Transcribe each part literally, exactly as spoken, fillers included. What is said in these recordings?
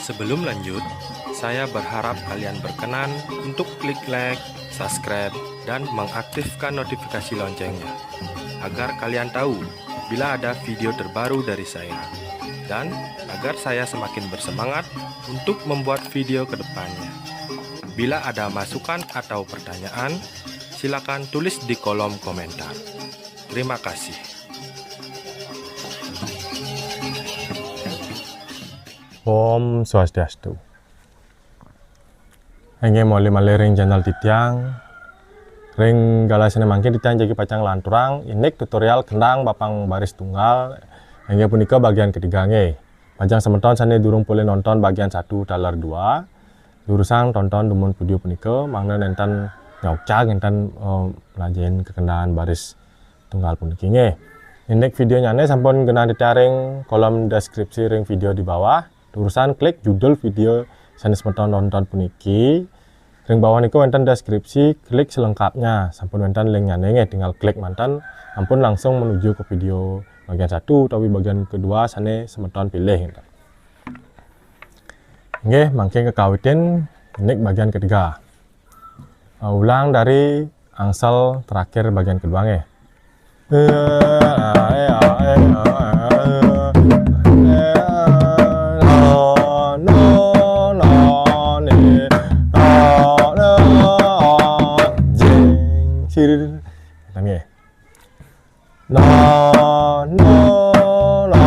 Sebelum lanjut, saya berharap kalian berkenan untuk klik like, subscribe, dan mengaktifkan notifikasi loncengnya, agar kalian tahu bila ada video terbaru dari saya, dan agar saya semakin bersemangat untuk membuat video ke depannya. Bila ada masukan atau pertanyaan, silakan tulis di kolom komentar. Terima kasih. Om Swastiastu. Inggih, muli malih ring channel titiang. Ring galah sane mangkin titiang jagi pacang lanturang indik tutorial kendang bapang baris tunggal. Inggih punika bagian ketiga nggih. Pacang semeton sane durung polih nonton bagian satu taler dua, durusang tonton dumun video punika, mangda nenten nyaucag, nenten, eh, melajahin kekendangan baris tunggal puniki nggih. Indik videonyane sampun genah titiang ring kolom deskripsi ring video di bawah. Durusang klik judul video sane semeton nonton puniki. Ring bawah niku wenten deskripsi, klik selengkapnya. Sampun wenten linknyane nggih, tinggal klik manten, ampun langsung menuju ke video bagian satu utawi bagian kedua sane semeton pilih. Nggih, mangkin kakawitin indik bagian ketiga. Eh, ulang dari angsel terakhir bagian kedua nggih. Jing, sir. Nggih. Na, na, na,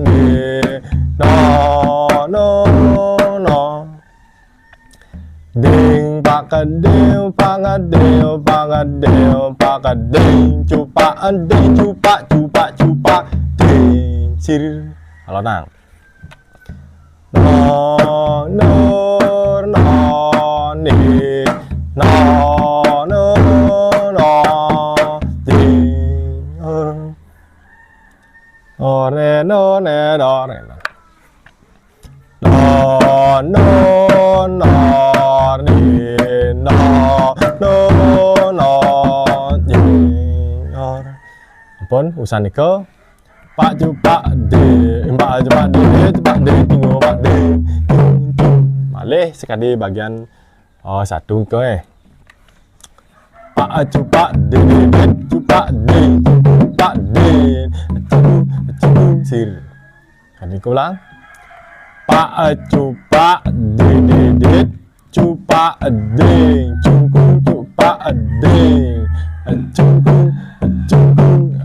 ni. Na, na, na. Ding, pak, ding, pak, ding, pak, ding, pak, ding, cupak, ding, cupak, cupak, cupak, ding, sir. Alonang. Na, nur, na, ni, na, nur, na, di, or. Or, ne, no, ne, do, ne, no. Na, nur, na, ni, na, nur, na, di, or. Ampun, usan nika. Pak cupak de, impak cupak de, cupak de, tunggu pak de, cung, cung. Malih sekadi bagian, oh, satu ke, eh. Pak cupak de, de, de, cupak de, cupak de, cung, cung, sir. Kadi ulang. Pak cupak de, de, de, cupak de, cungkung, cupak de, cungkung, cungkung.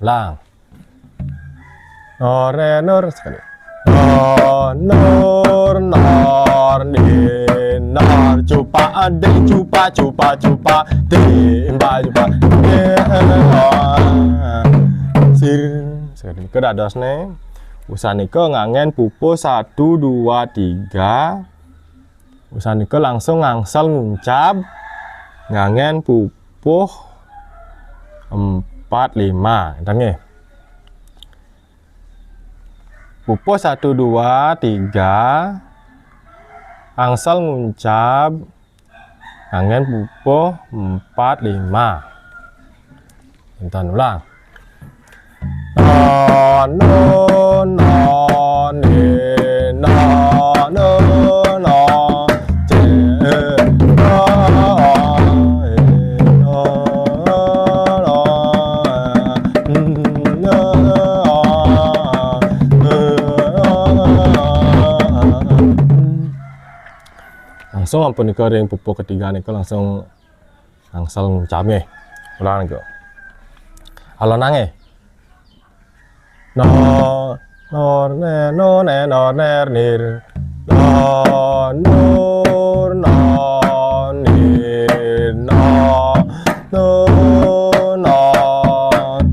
Ulang. Nor, ne, nur, sekali. Nor, nur, nor, ni, nor, cupak, ding, cupak, cupak, cupak, ding, impak, cupak, ding, sir. Sekali. Kedadosne, usan nika nganggen pupuh satu, dua, tiga. Usan nika langsung ngangsel nguncab nganggen pupuh empat lima. Enten nggih. Pupuh satu, dua, tiga, angsel nguncab nganggen pupuh empat, lima. Enten ulang. Na, nu, na, ni, na, nu, na, ce, na, e, na, na, n, na, e, na, n. Langsung ampun nika ring pupuh ketiga nika langsung angsel nguncab nggih. Ulang nika. Alonang nggih. No, nor, ne, no, ne, nor, ner, nir. No, nur, no, ni, no, nu, no,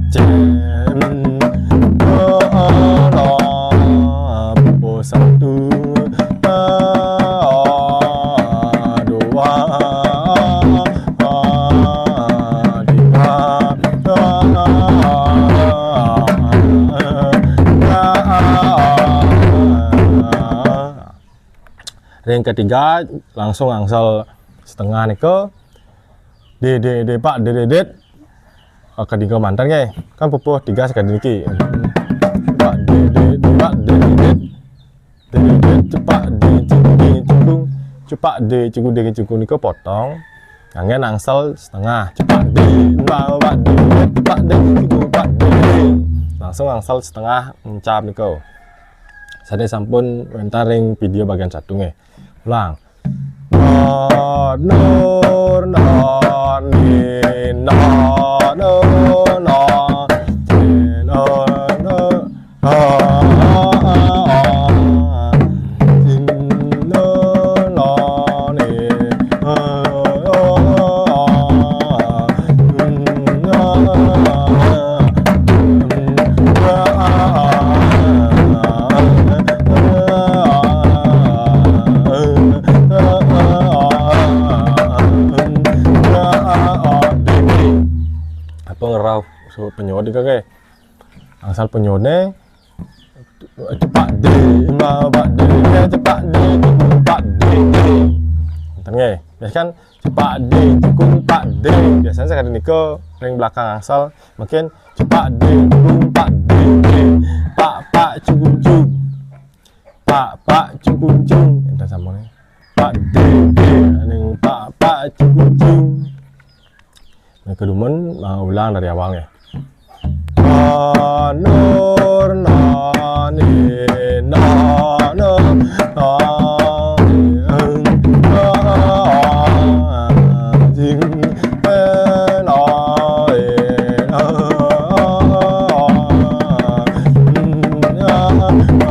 cen, no, no, pupuh satu, dua, tiga. Ring ketiga langsung angsel setengah nika. Di, di, di, pak, di, di, dit. Ah, ketiga manten nggih. Kan pupuh tiga sekali niki. Pak, di, di, di, pak, di, di, dit. Dede, cepak de, cinggung, ding, cinggung. Cepak de, cinggung, ding, cinggung nika potong. Ngangge angsel setengah. Cepak de, mbak, mbak, de, cepak de, cinggung, pak de. Langsung angsel setengah encap nika. Sane sampun wentar ring video bagian satu nggih. Ulang. Na, nur, na, ni, na, na, na, ni, na, na, na, ni, na, na, ni, na, na, na, apa ngerau so penyot ke? Angsal penyotne cepak de, ma, pak de, cepak de, cepak de, de. Enten nggih. Biasa kan cepak de, cukung pak de. Biasanya sekali nika ring belakang angsal mungkin cepak de, cukung pak de, de. Pak, pak, cukung, cung. Pak, pak, cukung, cung. Enten samone. Pak de, de, ning pak, pak, cukung, cung. Nah, kedumun, uh, ulang dari awal ya. Nur, na, ni, na, na, na, ni, na, jing, pe, na, e, na, na, na, na, na.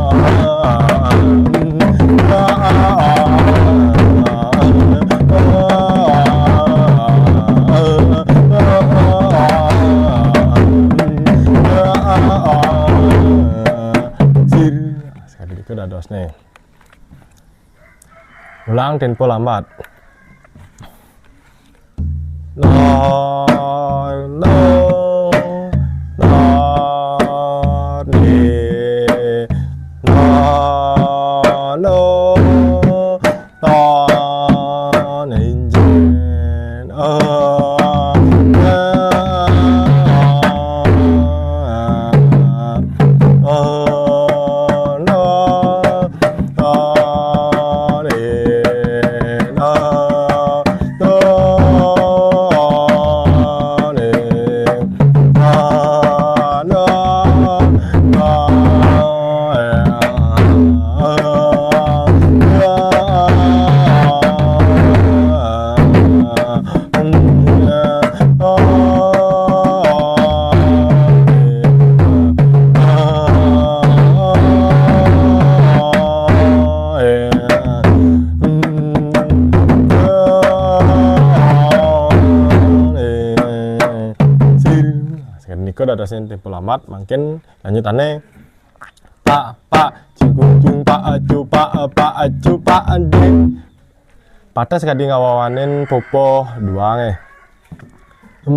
Sir. Sekali nika dados nih. Ulang tempo lambat. La, la, la, ni, la, la, la, ni, jin, a, a, a, a, la, la, ni, la, Sir. Nah, sekali nika dados tempo lambat, mangkin lanjutane. Pak, pak, cingkung, cung, pak, acu, pak, pak, acu, pak, de. Pateh sekadi ngawawanin pupuh dua nggih.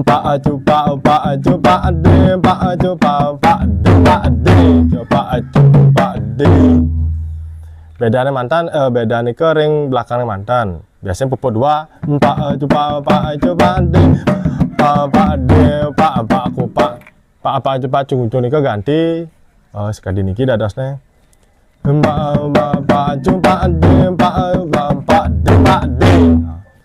Pak, acu, pak, pak, acu, pak, de, pak, acu, pak, pak, de, pak, de, pak, acu, pak, de. Bedane mantan, eh, bedane ke ring belakang mantan. Biasanya pupuh dua, empak, eh, cupak, empak, eh, cupak, de, empak, empak, de, empak, empak, kupak, empak, empak, cupak, cung, cung nika ganti. Eh, sekadi niki dadosne. Empak, empak, empak, cupak, de, empak, empak, empak, de, empak, de.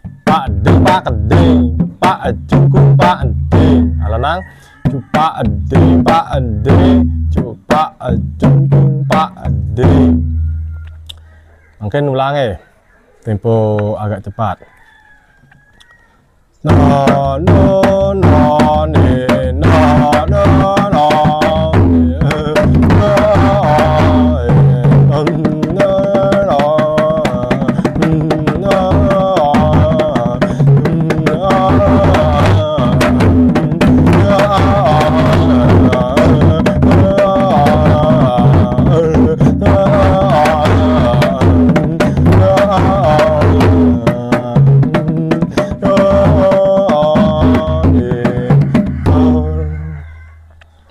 Empak, de, empak, de. Empak, eh, cungkung, empak, de. Alanang. Cupak, de, empak, de. Cupak, eh, cungkung, empak, de. Mungkin ulang, eh. Tempo agak cepat. Na, na, na, ni, na, na, na, ni, eh, na, eh, na, na, na, na, na.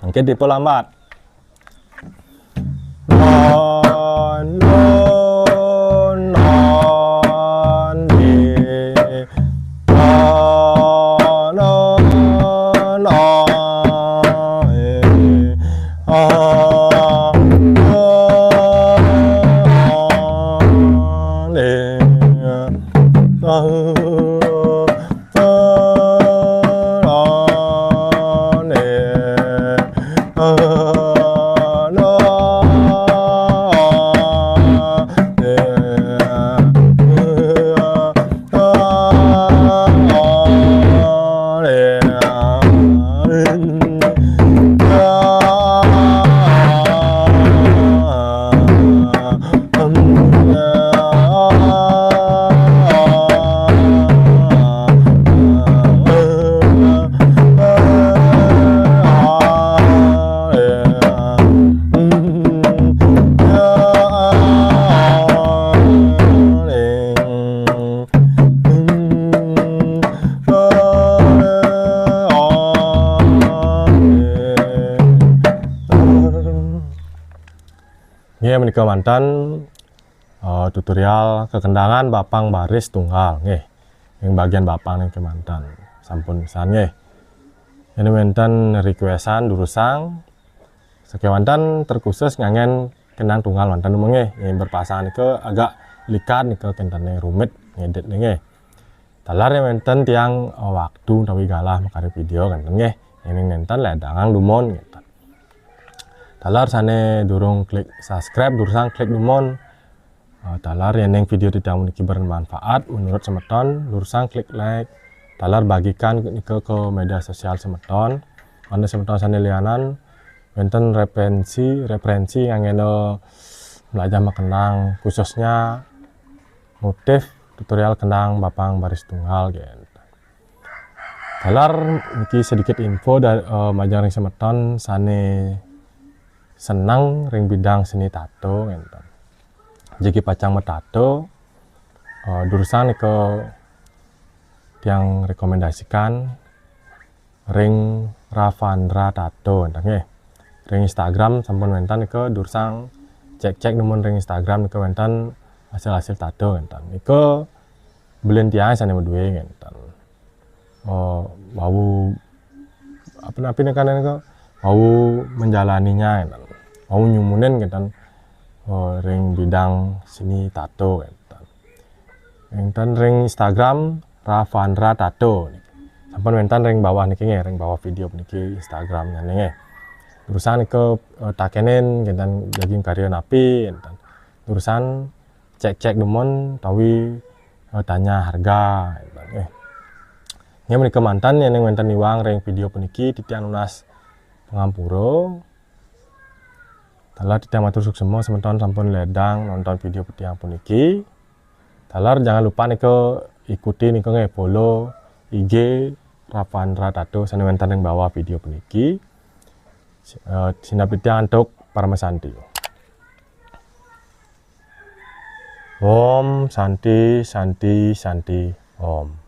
Mungkin tipe lambat. Na, na, na, ni, na, na, na, eh, a, a, Nggih, menika mantan eh, tutorial kekendangan bapang baris tunggal nggih. Ing bagian bapang niki mantan. Sampun pisan nggih. Ini wenten requestan durusang sakewanten terkhusus nganggen kendang tunggal mantan nggih. Ing berpasang nika agak likat nika kentene rumit ngedit nggih. Taler yen wenten tiang eh, waktu utawi galah makarya video kan nggih. Ing nenten ledangang dumun ngeten. Taler sane durung klik subscribe, durusang klik dumun. Eh, taler yen ning video titiang puniki bermanfaat menurut semeton, durusang klik like. Taler bagikan nika ke media sosial semeton. Mangda semeton sane lianan wenten referensi, referensi nganggen melajah makendang, khususnya motif tutorial kendang bapang baris tunggal nggih. Taler niki sedikit info dari eh, majeng ring semeton sane seneng ring bidang seni tato ngenten. Jagi pacang matato, eh, durusang nika tiang rekomendasikan ring Ravandra Tato ngenten nggih. Ring Instagram sampun wenten nika, durusang cek-cek dumun ring Instagram nika wenten hasil-hasil tato ngenten. Nika belin tiang sane madue ngenten. Eh, wau apa napi nika nika? Wau menjalaninya ngenten. Wau nyumunin ngenten. Eh, ring bidang seni tato ngenten. Wenten ring Instagram Ravandra Tato. Sampun wenten ring bawah niki nggih, ring bawah video niki Instagramnya nggih. Durusang nika eh, takenin ngenten jagi karya napi ngenten. Durusang cek-cek dumun utawi eh, tanya harga ngenten nggih. Nggih, menika mantan yen wenten iwang ring video puniki, titiang nunas pangampura. Taler titiang matur suksma semeton sampun ledang nonton video titiang puniki. Taler jangan lupa nika ikuti nika nggih, follow I G Ravandra Tato sane wenten ring bawah video puniki. Eh, sineb titiang antuk paramasanti. Om Santi, Santi, Santi, Om.